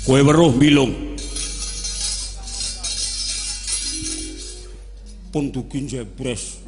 Kowe weruh Bilung. Pun dugi njebres.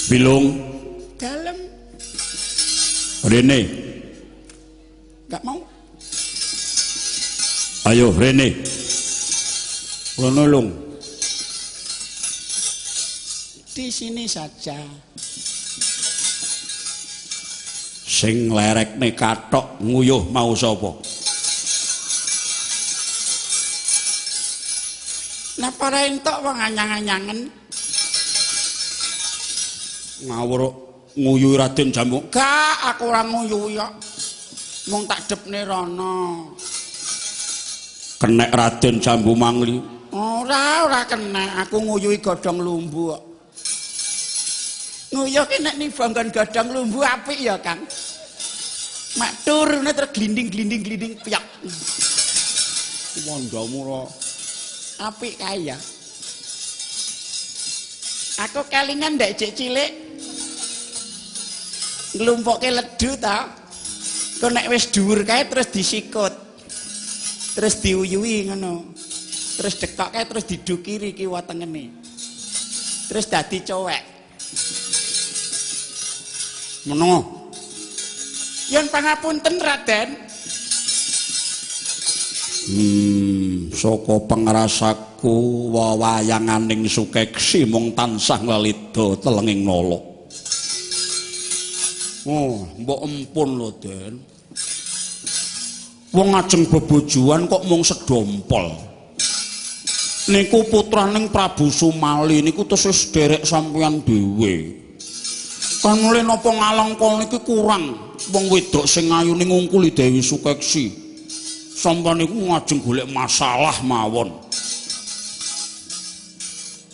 Bilung dalem. Rene. Enggak mau. Ayo rene. Rono Lung. Di sini saja. Sing lerekne kathok nguyuh mau sapa? Napa ora entuk wong anyang-anyangen? Ngawur nguyuhi Raden Jambu. Gak, aku ora nguyuhi kok. Mung tak depne rono. Kenek Raden Jambu Mangli. Ora, ora kena. Aku nguyuhi godhong lumbu kok. Nguyuh ki nek niba nggon godhong lumbu apik ya, Kang. Mak turune terus glinding-glinding-glinding piak. Wondomu ora apik kae ya. Aku kelingan ndek cek cilik nglumpukke ledu ta. Kok nek wis dhuwur kae terus disikut. Terus diuyuhi ngono. Terus dekok kae terus didukiri kiwa tengene. Terus dadi cowek. Menengo. Yen pangapunten Raden. Saka pangrasaku wewayanganing Sukeksi mung tansah nglelida telenging nala. Oh, mbok empun lho, Den. Wong ajeng bebojoan kok mung sedompol. Niku putraning Prabu Sumali niku tesih sederek sampeyan dhewe. Kanule napa ngalangka niki kurang wong wedok sing ayune ngungkuli Dewi Sukeksi. Sampeyan niku ngajeng golek masalah mawon.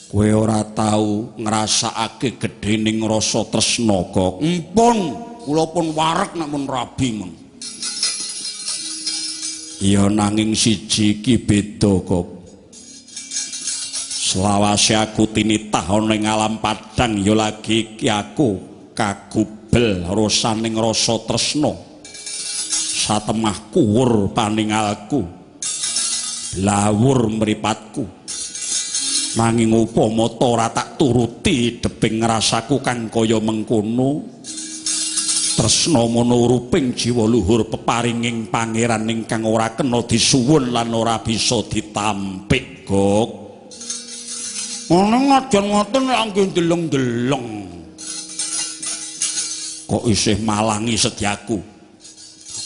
Kowe ora tau ngrasakake gedhening rasa tresna kok. Empun, kula pun wareg nek mun rabi mun. Ya nanging siji iki beda kok. Selawase aku tinitah ana ing alam padhang ya lagi iki aku kagubel rasaning rasa tresna. Satemah kuwur paningalku, blawur mripatku. Nanging upama ta ora tak turuti deping rasaku kang kaya mengkono, tresna manuruping jiwa luhur peparinging pangeran ingkang ora kena disuwun lan ora bisa ditampik, Gok. Ngono ngajan ngoten lak nggih ndeleng-ndeleng. Kok isih malangi sedyaku.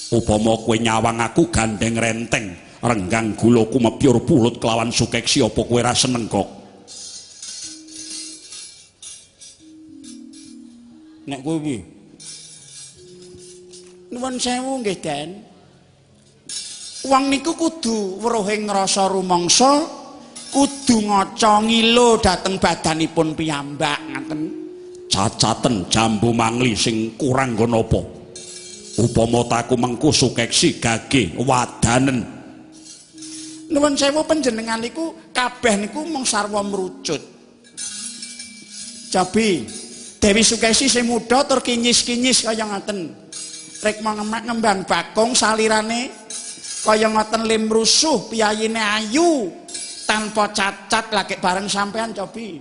Upama kowe nyawang aku gandeng renteng, renggang gulaku mepyur pulut kelawan Sukeksi, apa kowe ra seneng, Gok? Nek kowe piye? Nuwun sewu nggih, Den. Wong niku kudu weruhe ngrasa rumangsa, kudu ngaca ngilo dhateng badanipun piyambak ngaten. Cacaten Jambu Mangli sing kurang nggon apa? Upama taku mengku Sukeksi gage wadanen. Nuwun sewu panjenengan niku kabeh niku mung sarwa mrucut. Jabi Dewi Sukeksi sing muda tur kinyis-kinyis kaya ngaten. Rikma ngembang bakung salirane kaya ngoten lim rusuh piyayine ayu tanpa cacat lagi bareng sampean cobi.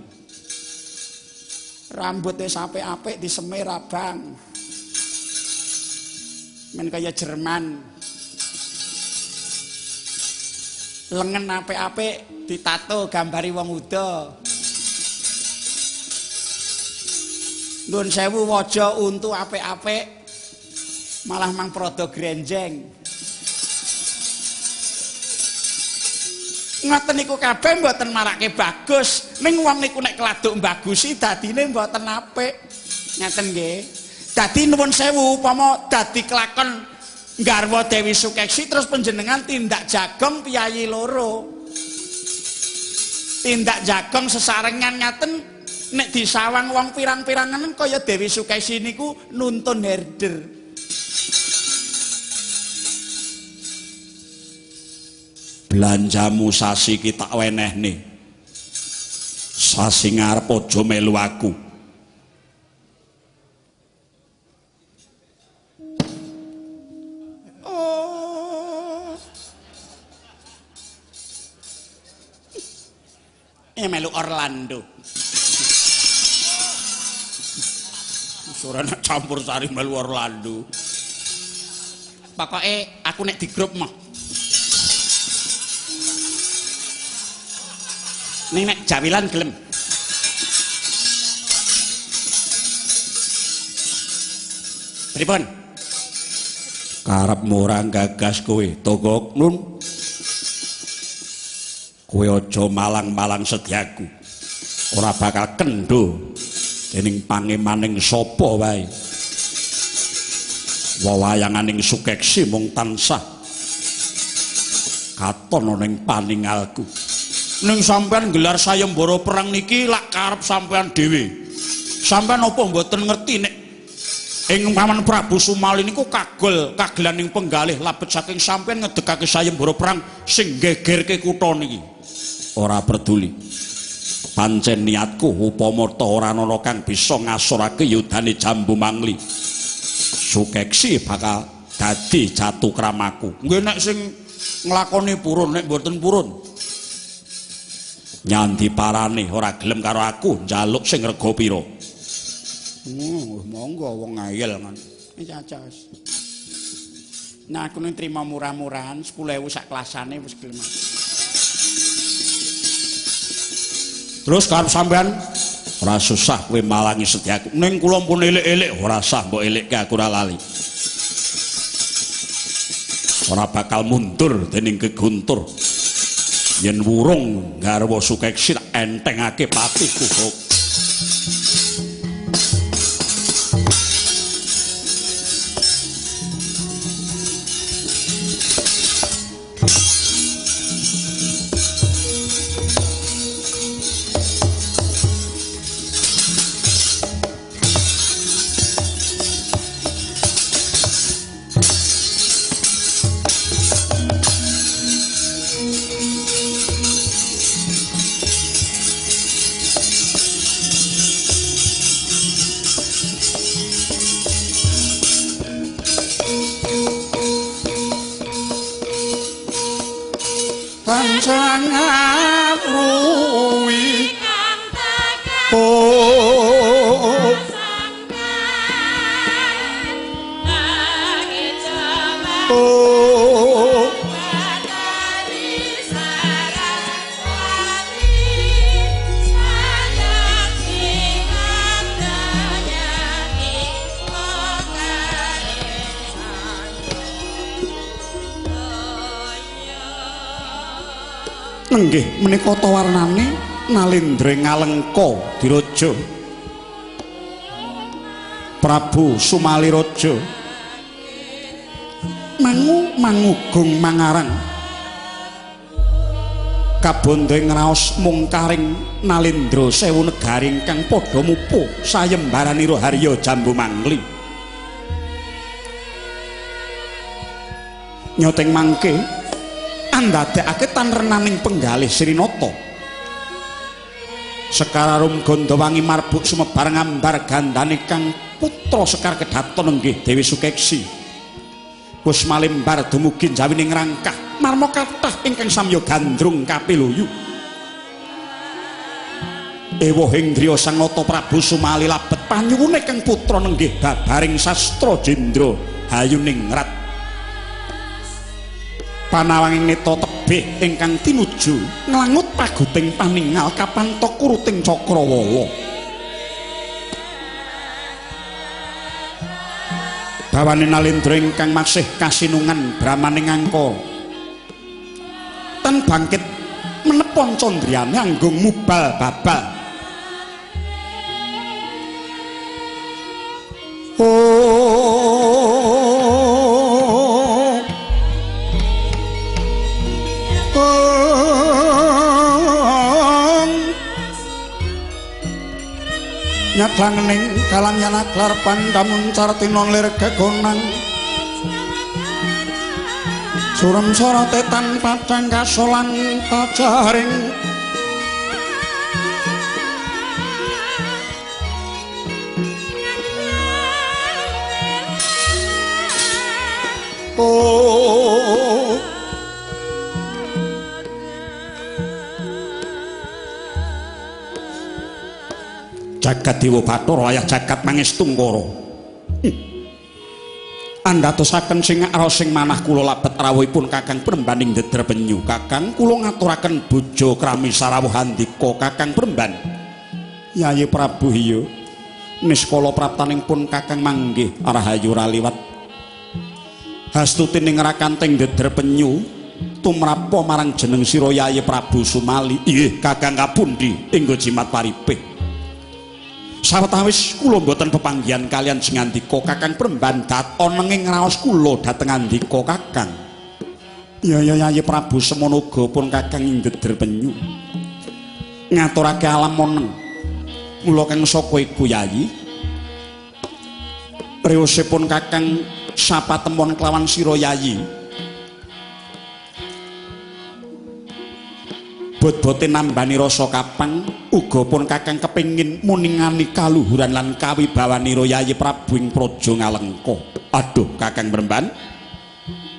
Rambutnya sampai apik disemir abang. Men kaya Jerman. Lengen apik-apik ditato gambari wong uda. Nuwun sewu waja untu apik-apik malah mang prodo grenjeng. Ngoten niku kabeh mboten marake bagus. Ning wong niku nek keladuk mbagusi dadine mboten apik. Ngaten nggih. Dadi nuwun sewu upama dadi kelakon nggarwa Dewi Sukeksi terus panjenengan tindak jagong piyayi loro. Tindak jagong sesarengan ngaten nek disawang wong pirang-pirangan kaya Dewi Sukeksi niku nuntun herder. Belanjamu sasi ki tak wenehne. Sasi ngarep aja melu aku. Oh. Ya melu Orlando. Ora nek campur sari melu Orlando. Pokoke aku nek di grup mah. Ning nek jawilan gelem. Pripun? Karepmu ora gagas kowe, Togok Nun. Kowe aja malang-malang setyaku. Ora bakal kendho dening pangemaning sapa wae. Wewayanganing sukeksi mung tansah katon ana ing paningalku. Ning sampean gelar sayembara perang niki lak karep sampean dhewe. Sampean apa mboten ngerti nek ing Paman Prabu Sumali niku kagol kagelaning penggalih labet saking sampean ngedegake sayembara perang sing gegerke kutha niki. Ora peduli. Pancen niatku upama ta ora ana kang bisa ngasorake yudane Jambu Mangli. Sukeksi bakal dadi jatuh kramaku. Nggih nek sing nglakoni purun nek mboten purun. Nyandi parane ora gelem karo aku njaluk sing rega pira. Monggo wong ngayel ngono. Cacas. Nah aku ning trima murah-murahan 10.000 sak kelasane wis gelem. Terus karep sampean ora susah kowe malangi setyaku. Ning kula pun elik-elik ora sah mbok elikke aku ora lali. Ora bakal mundur dening keguntur. Yen wurung garwa sukeksi tak entengake patiku. Nggih menika ta warnane Nalendra Ngalengka Diraja Prabu Sumali Raja mangu mangugung mangarang kabandha ing raos mungkaring Nalendra sewu negari ingkang padha mupu sayembaranira Harya Jambu Mangli. Nyoteng mangke andadekake tanrenaning penggalih Srinata. Sekar Arum Gandawangi marbuk sumebar ngambar gandane kang putra Sekar Kedhaton nenggih Dewi Sukeksi. Wis malembar dumugi jawining rangkah marma kathah ingkang samya gandrung kapiluyu. Ewuh ing griya Sang Nata Prabu Sumali labet panyuwune kang putra nenggih babaring sastra jendra hayuningrat. Panawanging neta tebih ingkang tinuju nglangut paguting paningal kapantok kuruting cakrawala. Bawane Nalendra ingkang masih kasinungan bramaning angka tan bangkit menepon condriane anggung mubal babal. Nyadlangening kalang yanaklar pandamuncar tinon lir gegonang surem sorote tan padang kasolan tajaring oh Jagat Dewa Bathara ayah jagat Mangestungkara. Andhatosaken sing raosing manah kula labet rawuhipun Kakang Premban ing Deder Penyu. Kakang kula ngaturaken bojo krami sarawuh handika Kakang Premban. Yayi Prabu iya. Niskala praptaning pun Kakang manggih rahayu ra liwat. Hastuti ning rakanting Deder Penyu tumrapa marang jeneng sira Yayi Prabu Sumali. Inggih Kakang kapundi enggo jimat paripih. Sawetawis kula mboten pepanggihan kalian sing ngandika Kakang Premban dat onenging raos kula dhateng ngandika Kakang. Ya ya Yayi Prabu semono uga pun Kakang ing Deder Penyu. Ngaturake alam moneng. Mula kang saka iku Yayi rewosipun Kakang sapatemon kelawan sira Yayi. Bot-bote nambani rasa kapang uga pun Kakang kepengin muningani kaluhuran lan kawibawanira Yayi Prabu ing Praja Ngalengka. Aduh Kakang Premban.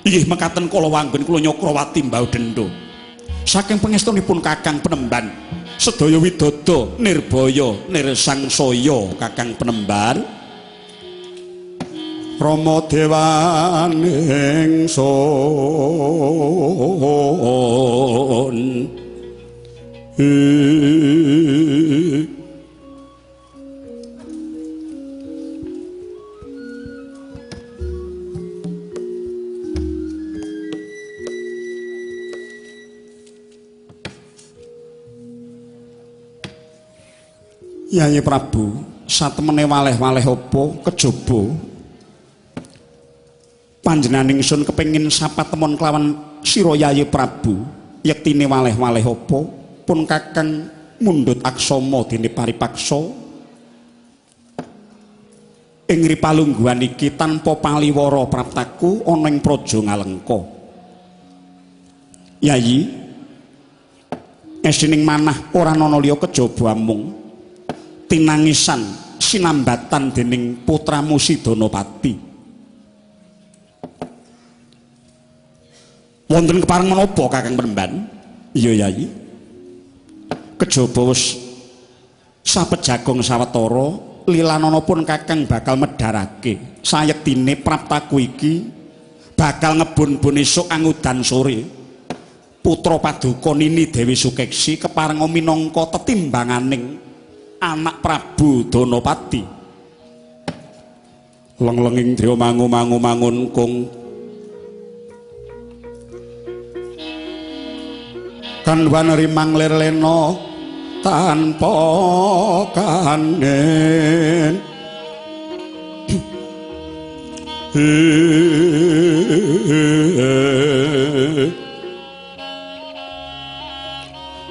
Inggih mekaten kala wanggen kula Nyakrawati mbau denda. Saking pangestunipun Kakang Penemban sedaya widodo nirbaya nirsangsaya Kakang Penemban. Rama dewaning sun. Yayi Prabu, satemene waleh-waleh apa kejaba panjenengan ingsun kepengin sapatemon kelawan sira Yayi Prabu, yektine waleh-waleh apa pun Kakang mundhut aksama dene paripaksa ing ripalungguhan iki tanpa paliwara praptaku ana ing Praja Ngalengka. Yayi, esining manah ora ana liya kejaba amung tinangisan sinambatan dening putramu Sidanapati. Wonten kepareng menapa Kakang Premban? Iya Yayi. Kejaba wis sapejagong sawetara lilanana pun Kakang bakal medharake. Sayektine praptaku iki bakal ngebun-bun esuk angudan sore. Putra paduka Nini Dewi Sukeksi keparenga minangka tetimbanganing anak Prabu Danapati. Leng-lenging driya mangu-mangu mangun kung kanwan rimang lir lena tanpa kanen.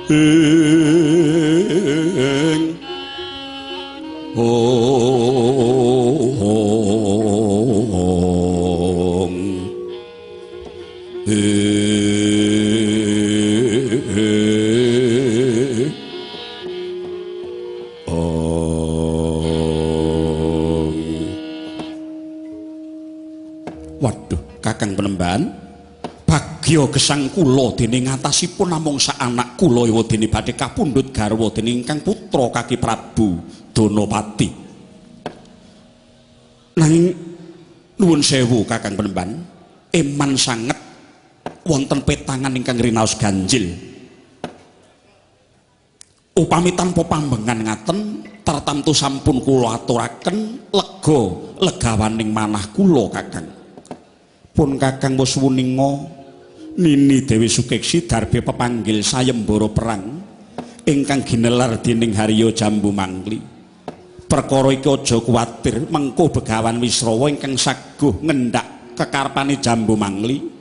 Ing ong ong. Waduh Kakang Penemban, bagya gesang kula dene ngatasipun namung sak anak kula ewadene badhe kapundhut garwa dening ingkang putra Kaki Prabu Danapati. Nanging nuwun sewu Kakang Penemban, eman sanget wonten petangan ingkang rinaos ganjil. Upami tanpa pambengan ngaten tartamtu sampun kula aturaken lega legawaning manah kula Kakang. Pun Kakang wis wuninga Nini Dewi Sukeksi darbe pepanggil sayembara perang ingkang ginelar dening Harya Jambu Mangli. Perkara iki aja kuwatir, mengko Begawan Wisrawa ingkang saguh ngendak kekarepane Jambu Mangli